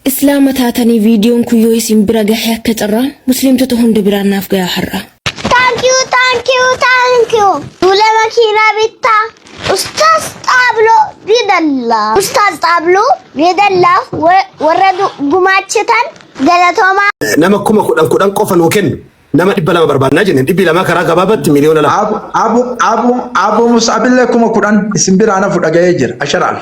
Islaama taatanii viidiyoon kun yoo isin bira gahe akka carraa musliimtota hunda biraan naaf gayaa har'a. Thank you, thank you, thank you. Duula makiinaa bittaa. Ustaaz Xaabloo Bidallaa. Ustaaz Xaabloo Bidallaa warra gumaachitan galatoomaa. Nama 10,000 10 qofa nuu kennu nama 200 barbaannaa jenne, 200 karaa gabaabatti 2,000,000. Abu Abu Abu Abu Mus'abillee 10,000 isin biraa nafu dhaga'ee jira. Asharaal.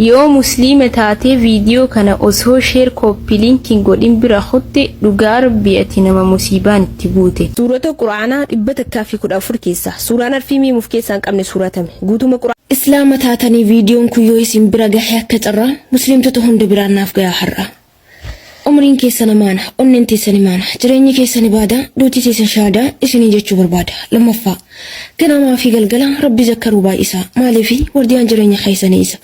Yoo musliima taatee video kana osoo share copy link hin godhin bira kutte dhugaa rabbii ati nama musiibaan itti buute. Suurota Qur'aanaa 114 keessaa Suuraan harfii miim uf keessaa hin qabne suuraa tami? Guutuma Qur'aanaa. Islaama taatanii viidiyoon kun yoo isin bira gahe akka carraa musliimtota hunda biraan naaf gayaa har'a. Umriin keessan amaana, onneen teessan imaana, jireenyi keessan ibaadaa, duuti teessan shahaadaa isiniin jechuu barbaada. Lammaffaa, ganamaa fi galgala Rabbi zakkaruu baay'isaa, maaliifi wardiyaan jireenya keessanii isa.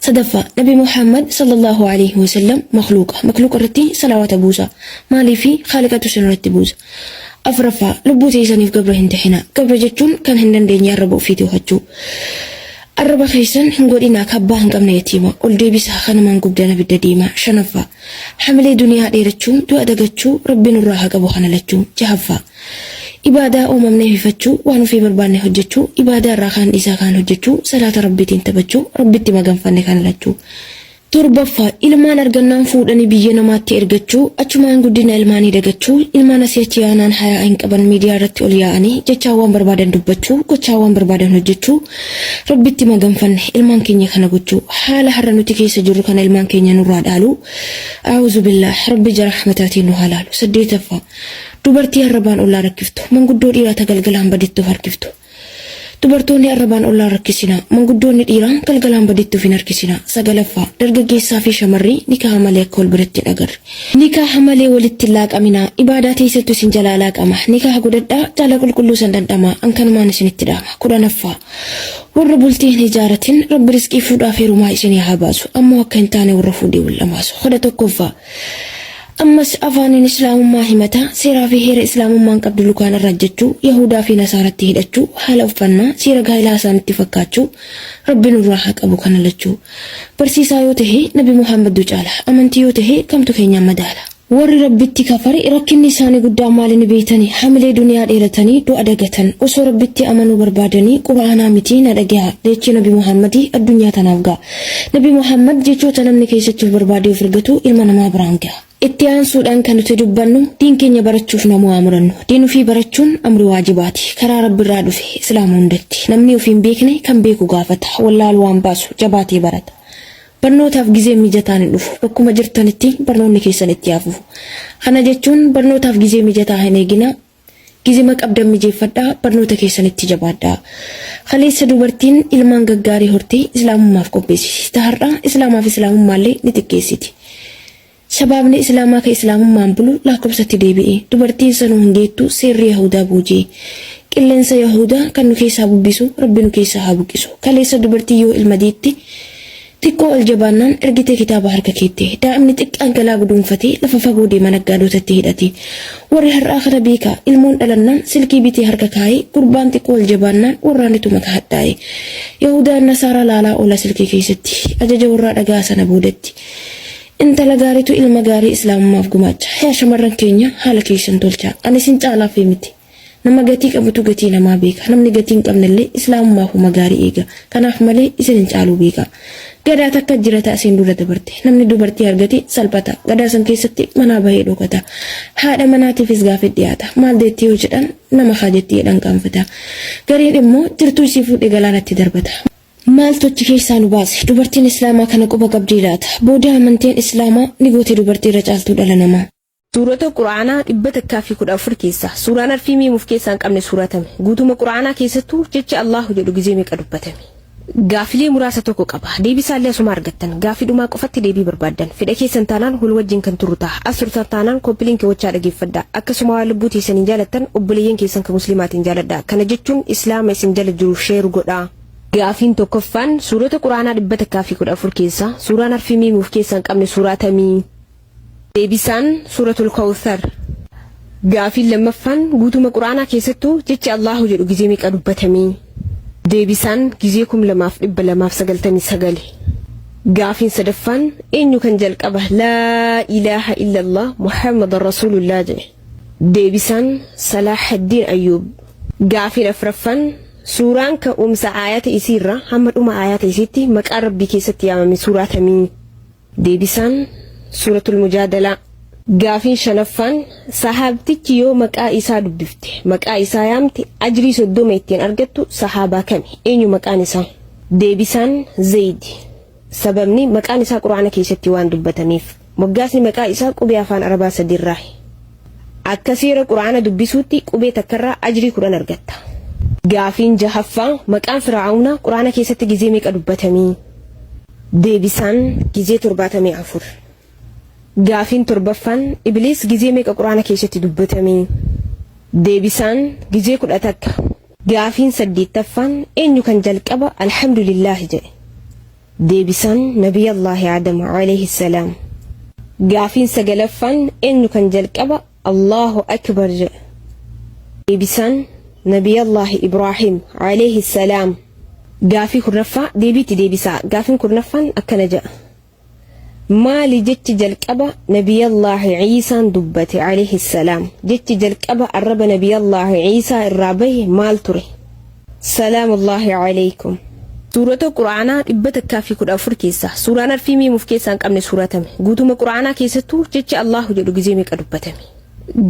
Sadaffaa, Nabi Muhammad sallallahu aleyhi wa sallam makhluuqa, makhluuqa irratti salawaata buusaa, maaliifi khaaliqatu isin irratti buusa. Afraffaa, lubbuu teessaniif gabra hin tahinaa, gabra jechuun kan hin dandeenye arraba ofii toohachuu. Arraba keessan hin godhinaa ka abbaa hin qabne yatiima, ol deebisaa ka namaan gubdan abidda diimaa. Shanaffaa, Hamilee duniyaa dheerachuu, du'a dagachuu, Rabbi nurraa haa qabu kana lachuu. Jahaffaa, Ibaadaa uumamneef hifachuu, waan ofii barbaanne hojjachuu, ibaadaa irraa kaan dhiisaa kaan hojjachuu, salaata Rabbiitiin taphachuu, Rabbitti maganfanne kana lachuu. Torbaffaa, Ilmaan argannaan fuudhanii biyya namaatti ergachuu, achumaan guddina ilmaanii dagachuu, ilmaan asii achi yaanaan hayaa'a hin qaban miidiyaa irratti ol yaa'anii jechaawwan barbaadan dubbachuu, gochaawwan barbaadan hojjechuu, Rabbitti maganfanne ilmaan keenya kana gochuu, haala har'a nuti keessa jirru kana ilmaan keenya nurraa dhaaluu, A'uuzubillaah, Rabbi ija rahmataatiin nu haa laalu. Saddeetaffaa, Dubartii arrabaan ollaa rakkiftu, manguddoo dhiiraa ta galgalaan baditti of harkiftu. Dubartoonni arrabaan ollaa hin rakkisinaa. Manguddoonni dhiiraa galgalaan baditti of hin harkisinaa. Sagalaffaa, dargaggeessaa fi shamarri nikaaha malee akka wal biratti hin agarre. Nikaaha malee walitti hin laaqaminaa. Ibaadaa teessattu isin jalaa laaqama. Nikaaha godhadhaa, jaala qulqulluu san dhandhamaa. An kanumaan isinitti dhaama. Kudhanaffaa, warra bultii hin ijaaratin Rabbi rizqii fuudhaaf heerumaa isinii haa baasu. Ammoo akka hin taane warra fuudhee wal dhamaasu. 11ffaa, Ammas afaaniin Islaamummaa himata, seeraa fi heera Islaamummaan qabdu lukaan arraajjachuu, Yahuudaa fi Nasaaratti hidhachuu, haala uffannaa, seera gaa'ilaa isaanitti fakkaachuu, Rabbi nurraa haa qabu kana lachuu. Barsiisaa yoo tahe Nabi Muhammaddu caala, amantii yoo tahe kamtu keenyaan madaala? Warri Rabbitti kafare rakkinni isaanii guddaan maali ni beeytanii? Hamilee duniyaa dheeratanii du'a dagatan. Osoo Rabbitti amanuu barbaadanii Qur'aanaa mitii na dhagayaa jechi Nabi Muhammadii addunyaa tanaaf ga'a. Nabi Muhammad jechoota namni keessatti of barbaadee of ergatu ilma namaa biraan gaha. Itti aansuudhaan kan nuti dubbannu diin keenya barachuuf namuu haa murannu. Diin ufii barachuun amri waajibaati. Karaa Rabbirraa dhufe Islaama hundatti. Namni ofii hin beekne kan beeku gaafata. Wallaalu waan baasu jabaatee barata. Barnootaaf gizeen mijataan hin dhufu. Bakkuma jirtanitti barnoonni keessan itti haa fufu. Kana jechuun barnootaaf gizee mijataa hin eeginaa. Gizema qabdan mijeeffadhaa, barnoota keessanitti jabaadhaa. Kaleessa dubartiin ilmaan gaggaarii hortee Islaamummaaf qopheessiti. Ta har'aa Islaamaaf Islaamummaallee ni xiqqeessiti. Shabaabni Islaamaa ka Islaamummaan bulu laakkobsatti deebi'e. Dubartiin sanuu hin geettu seerri Yahuudaa booji'e. Qilleensa Yahuudaa kan nu keessaa bubbisu Rabbi nu keessaa haa buqqisu. Kaleessa dubartiin yoo ilma deette Xiqqoo ol jabaannaan ergitee kitaaba harka keette. Daa'imni xiqqaan galaa guduunfatee lafa fagoo deema naggaadotatti hidhate. Warri har'aa kana beekaa. Ilmoon dhalannaan silkii bitee harka kaa'ee, gurbaan xiqqoo ol jabaannaan warraan ituma ka hadhaa'e. Yahudaan Nasaaraa laalaa oola silkii keessatti. Ajaja warraa dhaga'a sana boodatti. Intala gaariitu ilma gaarii Islaamummaaf gumaacha. Yaa shamarran keenya haala keessan tolchaa. Ani isin caalaafii miti. Nama gatii qabutu gatii namaa beeka. Namni gatii hin qabnellee Islaamummaaf homa gaarii eega. Kanaaf malee isin hin caaluu beekaa. Gadaa takka jira ta asiin dura dabarte. Namni dubartii argate salphata. Gadaa san keessatti manaa bahee dhokata. Haadha manaatiifis gaafii dhiyaata. Maal deetti yoo jedhan nama kaa jetti jedhan qaanfata. Gariin immoo jirtuu isii fuudhee galaanatti darbata. Maaltu achi keessaa nu baase? Dubartiin Islaamaa kana quba qabdii laata? Booda amanteen Islaamaa ni goote dubartii irra caaltuu dhala namaa. Suurota Qur'aanaa 114 keessaa Suuraan harfii miim uf keessaa hin qabne suuraa tami? Guutuma Qur'aanaa keessattuu jechi Allaahu jedhu gizee meeqa dubbatame? Gaafilee muraasa tokko qaba. Deebisaallee asuma argattan. Gaafii dhumaa qofatti deebii barbaaddan. Fedha keessan taanaan wal wajjin kan turru taha. As turtan taanaan copy link gochaa dhageeffadhaa. Akkasuma waan lubbuu teessaniin jaalattan obboleeyyan keessan ka muslimaatiin jaaladhaa. Kana jechuun Islaama isin jala jiruuf share godhaa. Gaafiin tokkoffaan Suurota Qur'aanaa 114 keessaa Suuraan harfii miim uf keessaa hin qabne suuraa tami? Deebisaan, Suuratul Kawthar. Gaafiin lammaffaan, Guutuma Qur'aanaa keessattuu jechi Allaahu jedhu gizee meeqa dubbatame? Deebisaan, Gizee 2299. Gaafiin sadaffaan eenyu kan jalqaba laa ilaaha illallah Muhammadan Rasuulullah jedhe? Deebisaan Salaahaddiin Ayyuub. Gaafiin afraffaan suuraan ka'umsa aayata isiirraa hamma dhuma aayata isiitti maqaan Rabbii keessatti yaamame suuraa tamii? Deebisaan Suuratul Mujaadalaa. Gaafiin shanaffaan sahaabtichi yoo maqaa isaa dubbifte, maqaa isaa yaamte ajrii 30 ittiin argattu sahaabaa kami? Eenyu maqaan isaa? Deebisaan Zaydi. Sababni maqaan isaa Qur'aana keessatti waan dubbatameef. Moggaasni maqaa isaa qubee afaan Arabaa sadiirraahi. Akka seera Qur'aana dubbisuutti qubee takkarraa ajrii 10 argatta. Gaafiin jahaffaa maqaan Fir'aawna Qur'aana keessatti gizee meeqa dubbatamee? Deebisaan gizee 74. Gaafiin torbaffaan Ibliis gizee meeqa Qur'aana keessatti dubbatamee? Deebisaan gizee 11. Gaafiin saddeettaffaan eenyu kan jalqaba Alhamdulillaahi jedhe? Deebisaan Nabiyallaahi Aadam alayhi salaam. Gaafiin sagalaffaan eenyu kan jalqaba Allaahu Akbar jedhe? Deebisaan Nabiyallaahi Ibraahim alayhi salaam. Gaafii 10ffaa deebii itti deebisaa. Gaafiin 10ffaan akkana jedha. Maali jechi jalqaba Nabiyallaahi Iisaan dubbate alayhi salaam? Jechi jalqaba arraba Nabiyallaahi Iisaa irraa bahe maal ture? Salaamullaahi alaykum. Suurota Qur'aanaa 114 keessaa suuraan harfii miim of keessaa hin qabne suuraa tami? Guutuma Qur'aanaa keessattuu jechi Allaahu jedhu gizee meeqa dubbatame?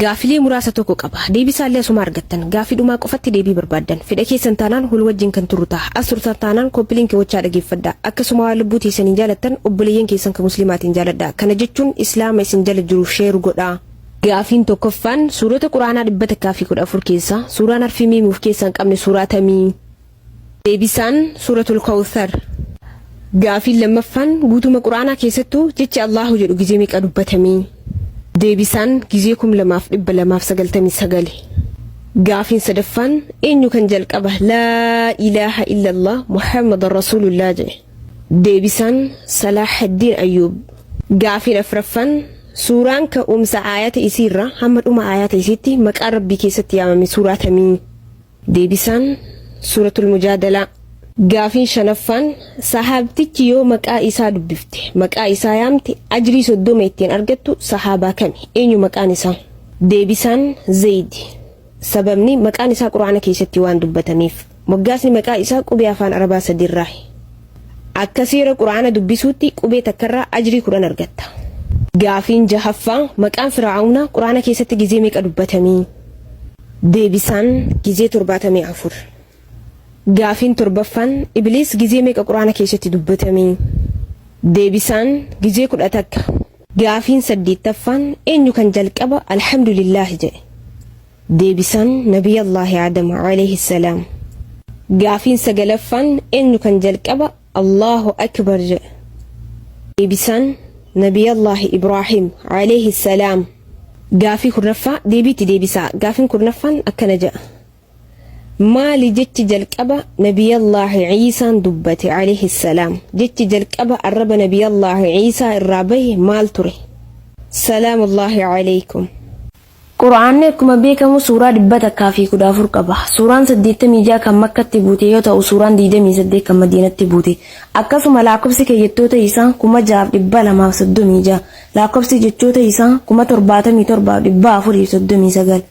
Gaafilee muraasa tokko qaba. Deebisaallee asuma argattan. Gaafii dhumaa qofatti deebii barbaaddan. Fedha keessan taanaan wal wajjin kan turru taha. As turtan taanaan copy link gochaa dhageeffadhaa. Akkasuma waan lubbuu teessaniin jaalattan obboleeyyan keessan ka muslimaatiin jaaladhaa. Kana jechuun Islaama isin jala jiruuf share godhaa. Gaafiin tokkoffaan suurota Qur'aanaa 114 keessaa suuraan harfii miim of keessaa hin qabne suuraa tamii? Deebisaan Suuratul Kawthar. Gaafiin lammaffaan guutuma Qur'aanaa keessattuu jechi Allaahu jedhu gizee meeqa dubbatamee? Deebisaan gizee 2299. Gaafiin sadaffaan eenyu kan jalqaba Laa ilaaha illallah Muhammadan Rasuulullah jedhe? Deebisaan Salaahaddiin Ayyuub. Gaafiin afraffaan suuraan ka'umsa aayata isiirraa hamma dhuma aayata isiitti maqaan Rabbii keessatti yaamame suuraa tamii? Deebisaan, Suuratul Mujaadalaa. Gaafiin shanaffaan, sahaabtichi yoo maqaa isaa dubbifte, maqaa isaa yaamte, ajrii 30 ittiin argattu sahaabaa kami? Eenyu maqaan isaa? Deebisaan, Zaydi. Sababni maqaan isaa Qur'aana keessatti waan dubbatameef. Moggaasni maqaa isaa qubee afaan Arabaa sadiirraahi. Akka seera Qur'aana dubbisuutti qubee takkarraa ajrii 10 argatta. Gaafiin jahaffaa, maqaan Fir'aawna Qur'aana keessatti gizee meeqa dubbatamee? Deebisaan gizee 74. Gaafiin torbaffaan Ibliis gizee meeqa Qur'aana keessatti dubbatamee? Deebisaan gizee 11. Gaafiin saddeettaffaan eenyu kan jalqaba Alhamdulillaahi jedhe? Deebisaan Nabiyallaahi Aadam alayhi salaam. Gaafiin sagalaffaan eenyu kan jalqaba Allaahu Akbar jedhe? Deebisaan Nabiyallaahi Ibraahim alayhi salaam. Gaafii 10ffaa deebii itti deebisaa. Gaafiin 10ffaan akkana jedha. Maali jechi jalqaba Nabiyallaahi Iisaan dubbate alayhi salaam? Jechi jalqaba arraba Nabiyallaahi Iisaa irraa bahe maal ture? Salaamullaahi alaykum. Qur'aanni akkuma beekamu suuraa 114 qaba. Suuraan 86 kan Makkatti buute yoo ta'u suuraan 28 kan Madiinatti buute. Akkasuma laakkofsi keeyyattoota isaa 6236. Laakkofsi jechoota isaa 77439.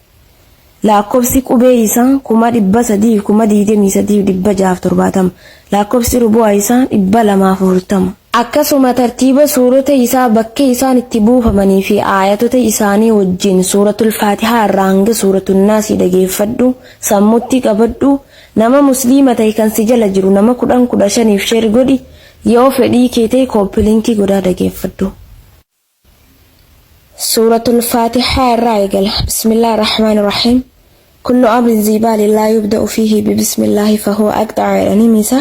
Laakkofsi qubee isaa 323,670. Laakkofsi rubu'a isaa 240. Akkasuma tartiiba suurota isaa bakka isaan itti buufamanii fi aayatota isaanii wajjin suuratul faatihaa irraa hanga suuratul naasii dhageeffadhu, sammutti qabadhu, nama musliima ta'e kan si jala jiru nama 10 15f share godhi, yoo fedhii kee ta'e copy link godhaa dhageeffadhu. Suuratul Faatihaa irraa eegala. Bismillaahi Rahmaani Rahiim. Kullu amrin zii baalin laa yubda'u fiihi bibismillaahi fahuwa aqxa'a jedhanii miisa.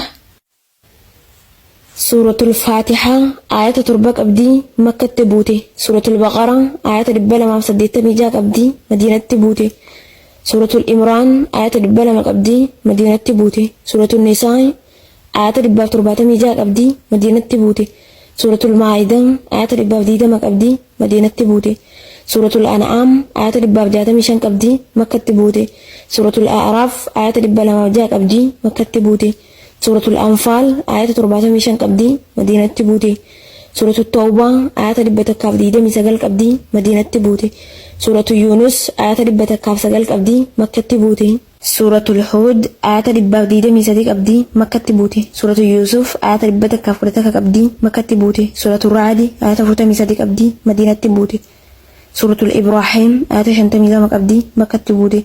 Suuratul Faatihaa aayata 7 qabdi Makkatti buute. Suuratul Baqaraa aayata 286 qabdi Madiinatti buute. Suuratul Imraan aayata 200 qabdi Madiinatti buute. Suuratul Nisaa Aayata 176 qabdi, Madiinatti buute. Suuratul Maa'idaa aayata 120 qabdi, Madiinatti buute. Suuratul An'aam aayata 165 qabdi, Makkatti buute. Suuratul A'raaf aayata 206 qabdi, Makkatti buute. Suuratul Anfaal aayata 75 qabdi, Madiinatti buute. Suuratul Tawbaa aayata 129 qabdi, Madiinatti buute. Suuratul Yuunus aayata 109 qabdi, Makkatti buute. Suuratul Huud aayata 123 qabdi, Makkatti buute. Suuratul Yuusuf aayata 111 qabdi, Makkatti buute. Suuratul Ra'di aayata 43 qabdi, Madiinatti buute. Suuratul Ibraahiim aayata 52 qabdi, Makkatti buute.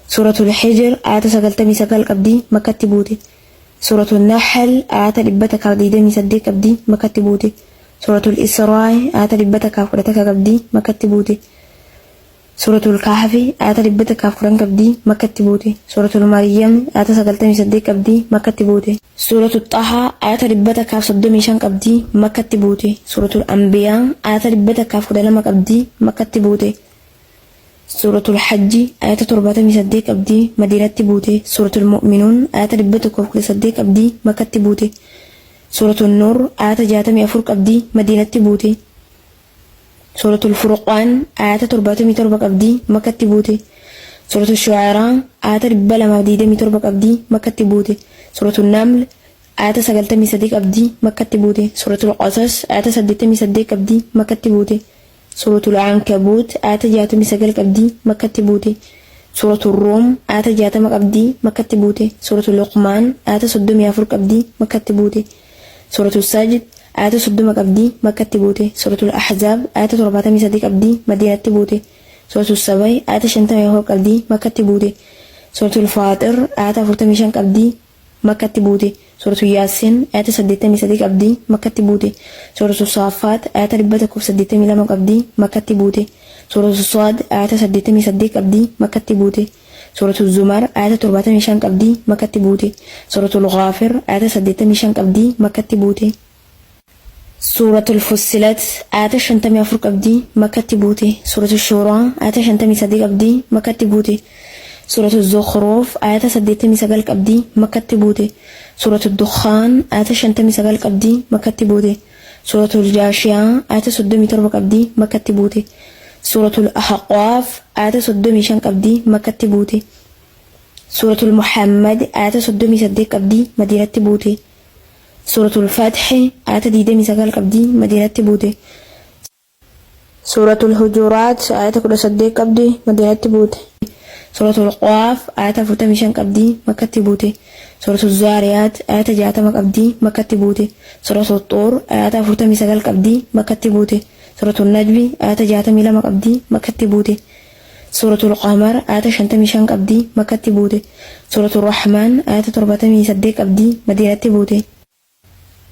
Suuratul Hijr aayata 99 qabdi, Makkatti buute. Suuratul Nahl aayata 128 qabdi, Makkatti buute. Suuratul Israa'i aayata 111 qabdi, Makkatti buute. Suuratul Kahfi aayata 110 qabdi, Makkatti buute. Suuratul Maryam aayata 98 qabdi, Makkatti buute. Suuratul Xahaa aayata 135 qabdi, Makkatti buute. Suuratul Anbiyaa aayata 112 qabdi, Makkatti buute. Suuratul Hajji aayata 78 qabdi, Madiinatti buute. Suuratul Mu'minuun aayata 118 qabdi, Makkatti buute. Suuratul Nuur aayata 64 qabdi, Madiinatti buute. Suuratul Furqaan aayata 77 qabdi, Makkatti buute. Suuratul Shu'araa aayata 227 qabdi, Makkatti buute. Suuratul Naml aayata 93 qabdi, Makkatti buute. Suuratul Qasas aayata 88 qabdi, Makkatti buute. Suuratul Ankabuut aayata 69 qabdi, Makkatti buute. Suuratul Ruum aayata 60 qabdi, Makkatti buute. Suuratul Luqmaan aayata 34 qabdi, Makkatti buute. Suuratul Sajd aayata 30 qabdi, Makkatti buute. Suuratul Ahzaab aayata 73 qabdi, Madiinatti buute. Suuratul Sabai aayata 54 qabdi, Makkatti buute. Suuratul Faaxir aayata 45 qabdi, Makkatti buute. Suuratul Yaasiin aayata 83 qabdi, Makkatti buute. Suuratul Saaffaat aayata 182 qabdi, Makkatti buute. Suuratul Saad aayata 88 qabdi, Makkatti buute. Suuratul Zumar aayata 75 qabdi, Makkatti buute. Suuratul Ghaafir aayata 85 qabdi, Makkatti buute. Suuratul Fussilat aayata 54 qabdi, Makkatti buute. Suuratul Shuuraa aayata 53 qabdi, Makkatti buute. Suuratul Zukhruf aayata 89 qabdi, Makkatti buute. Suuratul Dukhaan aayata 59 qabdi, Makkatti buute. Suuratul Jaashiyaa aayata 37 qabdi, Makkatti buute. Suuratul Ahqaaf aayata 35 qabdi, Makkatti buute. Suuratul Muhammad aayata 38 qabdi, Madiinatti buute. Suuratul Fath aayata 29 qabdi, Madiinatti buute. Suuratul Hujuraat aayata 18 qabdi, Madiinatti buute. Suuratul Qaaf aayata 45 qabdi, Makkatti buute. Suuratul Zaariyaat aayata 60 qabdi, Makkatti buute. Suuratul Xuur aayata 49 qabdi, Makkatti buute. Suuratul Najmi aayata 62 qabdi, Makkatti buute. Suuratul Qamar aayata 55 qabdi, Makkatti buute. Suuratul Rahmaan aayata 78 qabdi, Madiinatti buute.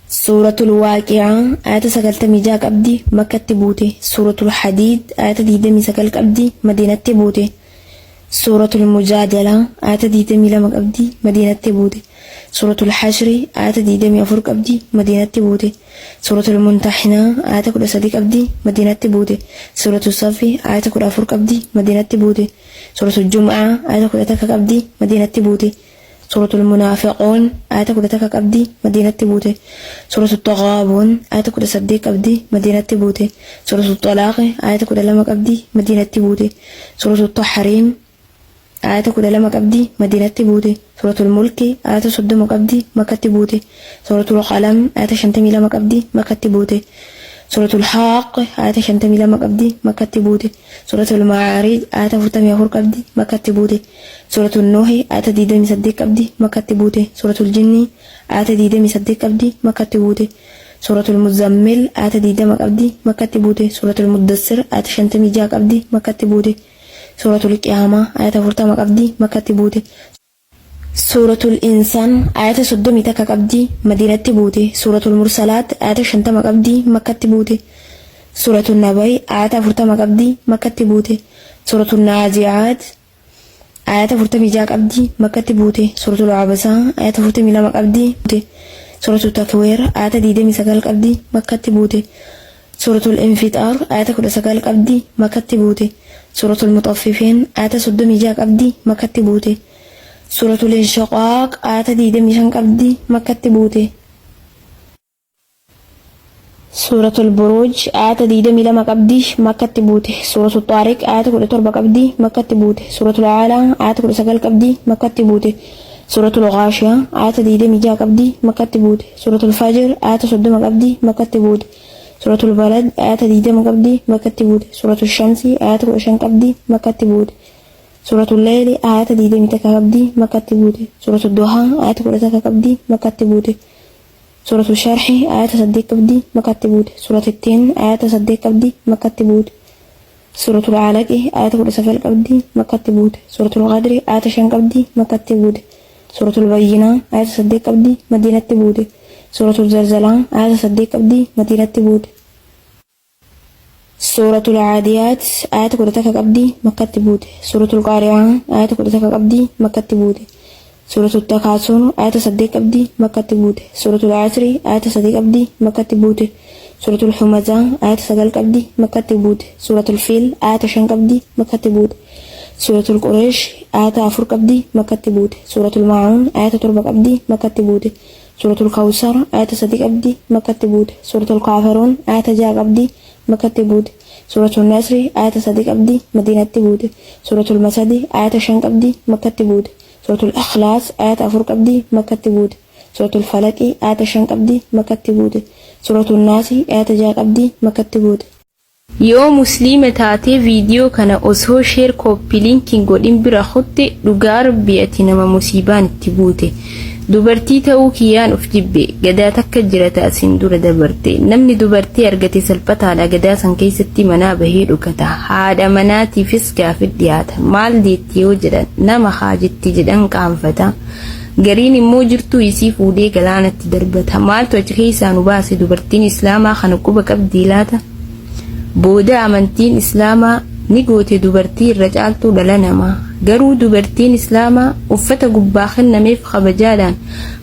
Suuratul Waaqi'aa aayata 96 qabdi, Makkatti buute. Suuratul Hadiid aayata 29 qabdi, Madiinatti buute. Suuratul Mujaadalaa aayata 22 qabdi, Madiinatti buute. Suuratul Hashri aayata 24 qabdi, Madiinatti buute. Suuratul Mumtahinaa aayata 13 qabdi, Madiinatti buute. Suuratul Saffi aayata 14 qabdi, Madiinatti buute. Suuratul Jum'aa aayata 11 qabdi, Madiinatti buute. Suuratul Munaafiquun aayata 11 qabdi, Madiinatti buute. Suuratul Taghaabun aayata 18 qabdi, Madiinatti buute. Suuratul Xalaaq aayata 12 qabdi, Madiinatti buute. Suuratul Tahriim aayata 12 qabdi, Madiinatti buute. Suuratul Mulki aayata 30 qabdi, Makkatti buute. Suuratul Qalam aayata 52 qabdi, Makkatti buute. Suuratul Haaq aayata 52 qabdi, Makkatti buute. Suuratul Ma'aarij aayata 44 qabdi, Makkatti buute. Suuratul Nuuhi aayata 28 qabdi, Makkatti buute. Suuratul Jinni aayata 28 qabdi, Makkatti buute. Suuratul Muzammil aayata 20 qabdi, Makkatti buute. Suuratul Muddassir aayata 56 qabdi, Makkatti buute. Suuratul Qiyaamaa aayata 40 qabdi, Makkatti buute. Suuratul Insaan aayata 31 qabdi, Madiinatti buute. Suuratul Mursalaat aayata 50 qabdi, Makkatti buute. Suuratul Nabai aayata 40 qabdi, Makkatti buute. Suuratul Naazi'aat aayata 46 qabdi, Makkatti buute. Suuratul Abasaa aayata 42 qabdi. Suuratul Takwiir aayata 29 qabdi, Makkatti buute. Suuratul Infixaar aayata 19 qabdi, Makkatti buute. Suuratul Muxaffifiin aayata 36 qabdi, Makkatti buute. Suuratul Inshiqaaq aayata 25 qabdi, Makkatti buute. Suuratul Buruuj aayata 22 qabdi, Makkatti buute. Suuratul Xaariq aayata 17 qabdi, Makkatti buute. Suuratul Aalaa aayata 19 qabdi, Makkatti buute. Suuratul Ghaashiyaa aayata 26 qabdi, Makkatti buute. Suuratul Fajr aayata 30 qabdi, Makkatti buute. Suuratul Balad aayata 20 qabdi, Makkatti buute. Suuratul Shamsi aayata 15 qabdi, Makkatti buute. Suuratul Layli aayata 21 qabdi, Makkatti buute. Suuratul Duhaa aayata 11 qabdi, Makkatti buute. Suuratul Sharhi aayata 8 qabdi, Makkatti buute. Suuratul Tiin aayata 8 qabdi, Makkatti buute. Suuratul Alaqi aayata 19 qabdi, Makkatti buute. Suuratul Qadri aayata 5 qabdi, Makkatti buute. Suuratul Bayyinaa aayata 8 qabdi, Madiinatti buute. Suuratul Zalzalaa aayata 8 qabdi, Madiinatti buute. Suuratul Aadiyaat aayata 11 qabdi, Makkatti buute. Suuratul Qaari'aa aayata 11 qabdi, Makkatti buute. Suuratul Takaasur aayata 8 qabdi, Makkatti buute. Suuratul Asri aayata 3 qabdi, Makkatti buute. Suuratul Humazaa aayata 9 qabdi, Makkatti buute. Suuratul Fiil aayata 5 qabdi, Makkatti buute. Suuratul Qureesh aayata 4 qabdi, Makkatti buute. Suuratul Maa'uun aayata 7 qabdi, Makkatti buute. Suuratul Kawsar aayata 3 qabdi, Makkatti buute. Suuratul Kaafiruun aayata 6 qabdi, Makkatti buute. Suuratul Nasri aayata 3 qabdi, Madiinatti buute. Suuratul Masadi aayata 5 qabdi, Makkatti buute. Suuratul Ikhlaas aayata 4 qabdi, Makkatti buute. Suuratul Falaqi aayata 5 qabdi, Makkatti buute. Suuratul Naasi aayata 6 qabdi, Makkatti buute. Yoo musliima taatee viidiyoo kana osoo share copy link hin godhin bira kutte, dhugaa Rabbii ati nama musiibaan itti buute. Dubartii ta'uu kiyyaan uf jibbe. Gadaa takka jira ta asin dura dabarte. Namni dubartii argate salphataadha, gadaa san keessatti manaa bahee dhokata. Haadha manaatiifis gaafit dhiyaata. Maal deetti yoo jedhan, nama haa jetti jedhan qaanfata. Gariin immoo jirtuu isii fuudhee galaanatti darbata. Maaltu achi keessaa nu baase? Dubartiin Islaamaa kana quba qabdii laata? Booda amantiin Islaamaa ni goote dubartii irra caaltuu dhala namaa. Garuu dubartiin Islaamaa uffata gubbaa kennameef kabajaadhaan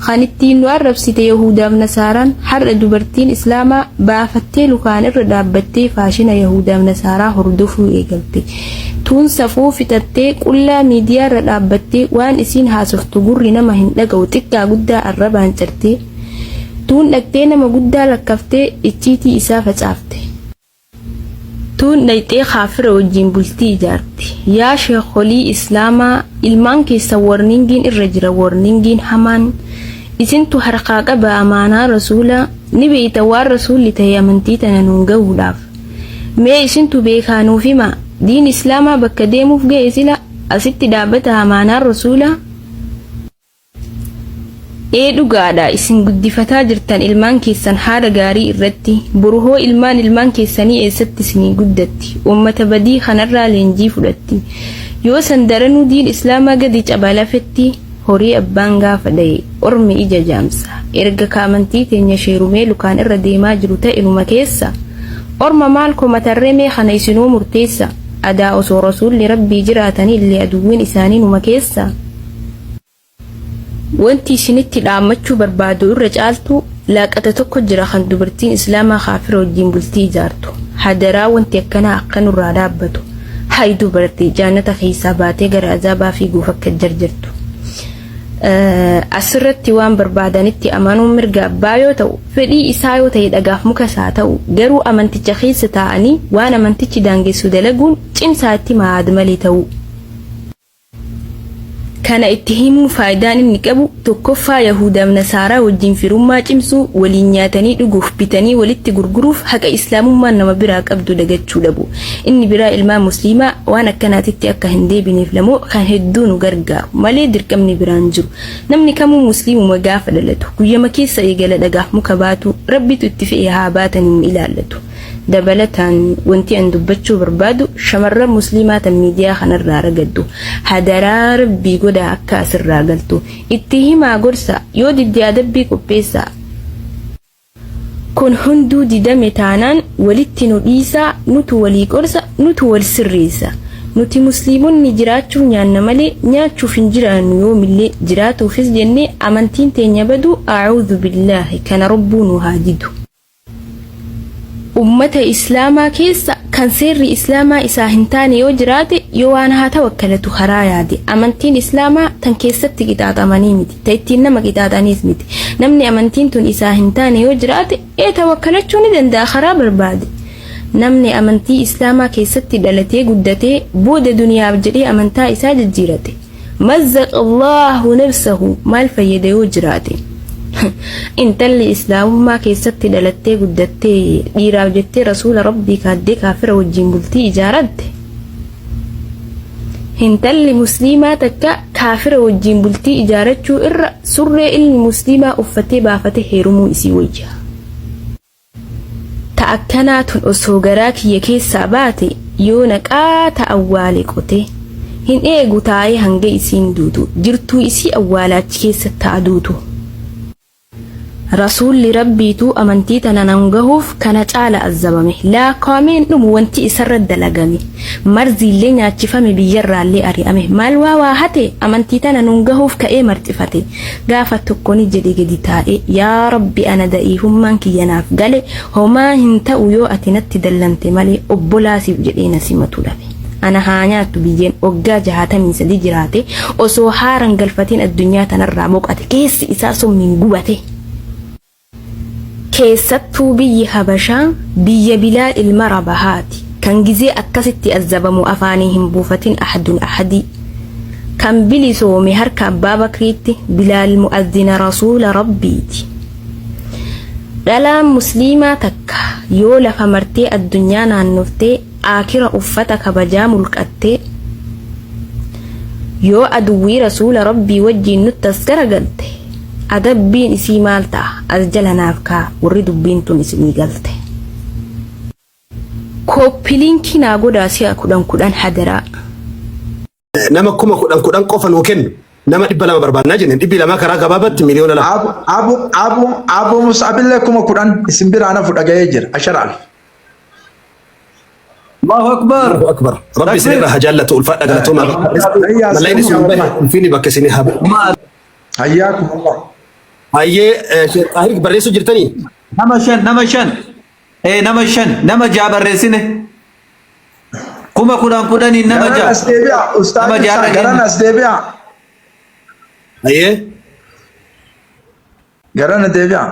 kan ittiin nu arrabsite Yahuudaaf Nasaaraan, har'a dubartiin Islaamaa baafattee lukaan irra dhaabbattee faashina Yahuudaaf Nasaaraa hordofuu eegalte. Tuun safuu fixattee qullaa miidiyaa irra dhaabbattee waan isiin haasoftu gurri nama hin dhaga'u, xiqqaa guddaa arrabaan cartee. Tuun dhaqxee nama guddaa lakkaftee icciitii isaa facaafte. Tuun dhayxee kaafira wajjiin bultii ijaarte. Yaa sheekholii Islaamaa, ilmaan keessan warningiin irra jira, warningiin hamaan. Isintu harkaa qaba amaanaa Rasuulaa, ni beeytan waan Rasuulli tahe amantii tana nuun gahuudhaaf. Mee isintu beekaa nuuf himaa, diin Islaamaa bakka deemuuf gahe sila asitti dhaabataa amaanaan Rasuulaa? Ee dhugaadha, isin guddifataa jirtan ilmaan keessan haala gaarii irratti, boru hoo ilmaan ilmaan keessanii eessatti isinii guddatti? Ummata badii kanarraa leenjii fudhatti. Yoo san daranuu diin Islaamaa gadi caba lafetti. Horii abbaan gaafa dhaye ormi ija jaamsa. Erga ka amantii teenya sheerumee lukaan irra deemaa jiru ta'e numa keessa, orma maal komatarree? Mee kana isinuu murteessa. Adaa osoo Rasuulli Rabbii jiraatanii illee aduwwiin isaanii numa keessa. Wanti isinitti dhaammachuu barbaadu irra caaltu, laaqata tokko jira kan dubartiin Islaamaa kaafira wajjiin bultii ijaartu. Hadaraa, wanti akkanaa akka nurraa dhaabbatu. Hay dubartii, jaannata keessaa baatee gara azaabaa fiiguuf akka jarjartu. Asirratti waan barbaadanitti amanuun mirga abbaa yoo ta'u, fedhii isaa yoo ta'e dhagaaf mukas haa ta'u, garuu amanticha keessa taa'anii waan amantichi daangessu dalaguun cimsaa itti himaa malee ta'uu. Kana itti himuun faayidaan inni qabu, tokkoffaa Yahuudaaf Nasaaraa wajjin firummaa cimsuu, waliin nyaatanii dhuguuf, bitanii walitti gurguruuf, haqa Islaamummaan nama biraa qabdu dagachuu dhabu. Inni biraa ilmaan Musliimaa waan akkanaatitti akka hin deebineef lamoo kan hedduu nu gargaaru malee dirqamni biraan jiru. Namni kamuu Musliimuma gaafa dhalatu. Guyyama keessa eegala dhagaaf muka baatu, Rabbitu itti fe'e haa baatan hin ilaallatu. Dabalataan wanti an dubbachuu barbaadu, shamarran Musliimaa tan miidiyaa kanarraa ragaddu, hadaraa Rabbii godhaa akka asirraa galtu itti himaa, gorsa, yoo didde adabbii qopheessaa. Kun hunduu didame taanaan walitti nu dhiisaa, nutu walii qorsa, nutu wal sirreessa. Nuti Musliimonni jiraachuuf nyaanna malee nyaachuuf hin jiraannu, yoomillee jiraatuufis jennee amantiin teenya baduu a'uudhu billaahi, kana Rabbuu nu haa didu. Ummata Islaamaa keessa kan seerri Islaamaa isaa hin taane yoo jiraate, yoo waan haa tawakkalatu karaa yaade. Amantiin Islaamaa tan keessatti qixaaxamanii miti, ta ittiin nama qixaaxaniis miti. Namni amantiin tun isaa hin taane yoo jiraate, ee tawakkalachuu ni danda'a karaa barbaade. Namni amantii Islaamaa keessatti dhalatee guddatee booda duniyaaf jedhee amantaa isaa jijjiirate, Mazzaqa Allaahu nafsahu maal fayyada yoo jiraate? Intalli Islaamummaa keessatti dhalattee guddattee dhiiraaf jettee Rasuula Rabbii kaaddee kaafira wajjiin bultii ijaaratte? Hintalli Musliimaa takka kaafira wajjiin bultii ijaarachuu irra surree ilmi Musliimaa uffatee baafate heerumuu isii wayya. Ta akkanaa tun osoo garaa kiyya keessaa baate yoona qaata awwaale qote. Hin eegu taa'ee hanga isiin duutu. Jirtuu isii awwaala achi keessatti haa duutu. Rasuulli Rabbiituu amantii tana nan gahuuf kana caala azzabame. Laakkawamee hin dhumu wanti isarra dalagame. Marziillee nyaachifame biyyarraallee ari'ame. Maal waa waa hate amantii tana nun gahuuf ka'ee marxifate. Gaafa tokko ni jedhe gadi taa'ee, Yaa Rabbi ana da'iifummaan kiyya naaf gale, homaa hin ta'u yoo ati natti dallante malee obbolaa siif jedhee na simatu dhabe. Ana haa nyaattu biyyeen waggaa 63 jiraate osoo haara hin galfatin addunyaa tanarraa boqate keessi isaa summiin gubate. Keessattuu biyyi Habashaa biyya Bilaal ilma Rabahaati. Kan gizee akkasitti azzabamu afaanii hin buufatin ahadun ahadii. Kan bilisoome harka Abbaa Bakriitti Bilaal mu'azzina Rasuula Rabbiiti. Dhalaan Musliimaa takka yoo lafa martee addunyaa naannoftee Aakira uffata kabajaa mulqattee yoo aduwwii Rasuula Rabbii wajjiin nutti as garagalte adabbiin isii maal ta'a as jala naaf kaa'a warri dubbiin tun isinii galte. Copy link naa godhaa si'a 10 10 hadaraa. Nama 10,000 10,000 qofa nuu kennu nama 200 barbaannaa jenneen dhibbi lamaa karaa gabaabatti 2,000,000. Abu Abu Abu Abu Mus'abillee 10,000 isin biraa nafu dhaga'ee jira. Ashara alf. Allahu Akbar. Allahu akbar. Rabbi isin irraa haa jaallatu ulfaadha galatoomaa. Hayyaa Mallayni isin bahe ulfiini bakka isin haa bu'u. Hayyaakum Allah. Hayyee Sheekh Xaahir barreessuu jirtanii? Nama shan nama shan. Eh nama shan nama ja'a barreessine. 10,000 10,000n nama Garan ja'a. as deebi'a. Ustaaz Nama ja'a Ibsaa garan dhageenya. as deebi'a. Hayyee. Garana deebi'a.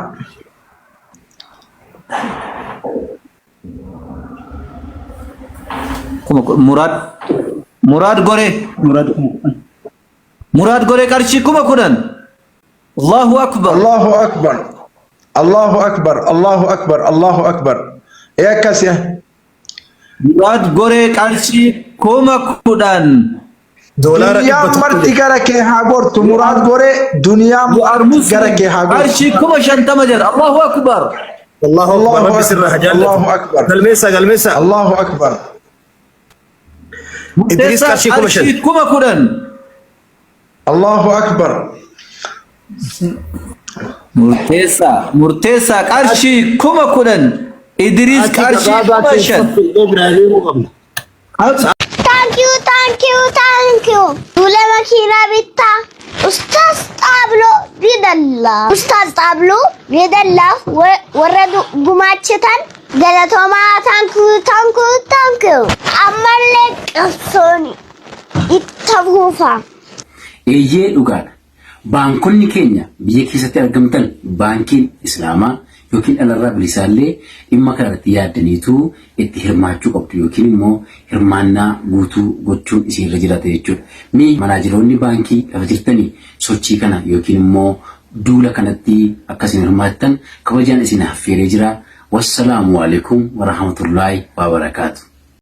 Muraad Muraad Goree Muraad 10,000. Muraad Goree qarshii 10,000. Allahu Akbar. Allahu Akbar. Allahu Akbar. Allahu Akbar. Allahu Akbar. Ee akkas ya. Muraad Goree qarshii 10,000. Doolaara Duniyaan 100 marti jedhe. gara kee haa gortu. Muraad Goree duniyaan You are marti gara Muslim. kee haa gortu. Qarshii 50,000 jedha. Allahu Akbar. Allahu akbar. Allahu Rabbi sirraa haa Akbar. jaallatu. Allahu Akbar. Galmeessaa galmeessaa. Allahu Akbar. Idriis Murteessaa qarshii 5,000. qarshii 10,000. Allahu Akbar. Murteessaa murteessaa qarshii 10,000. Idriis Sa'aatii qarshii gabaabaa 5,000. keessatti illee biraa deemuu qabna. Thank you, thank you, thank you. Duula makiinaa bittaa. Ustaaz Xaabloo Bidallaa. Ustaaz Xaabloo Bidallaa warra gumaachitan galatoomaa thank you, thank you, thank you. Ammallee qabsoon itti fufa. Eeyyee dhugaadha. Baankonni keenya biyya keessatti argamtan baankiin Islaamaa yookiin dhalarraa bilisaallee dhimma kanarratti yaaddaniitu itti hirmaachuu qabdu yookiin immoo hirmaannaa guutuu gochuun isinirra jiraata jechuudha. Mee manaajeroonni baankii lafa jirtanii sochii kana yookiin immoo duula kanatti akka isin hirmaattan kabajaan isin affeeree jira. Wassalaamu alaikum warahmatullaahi wabarakaatu.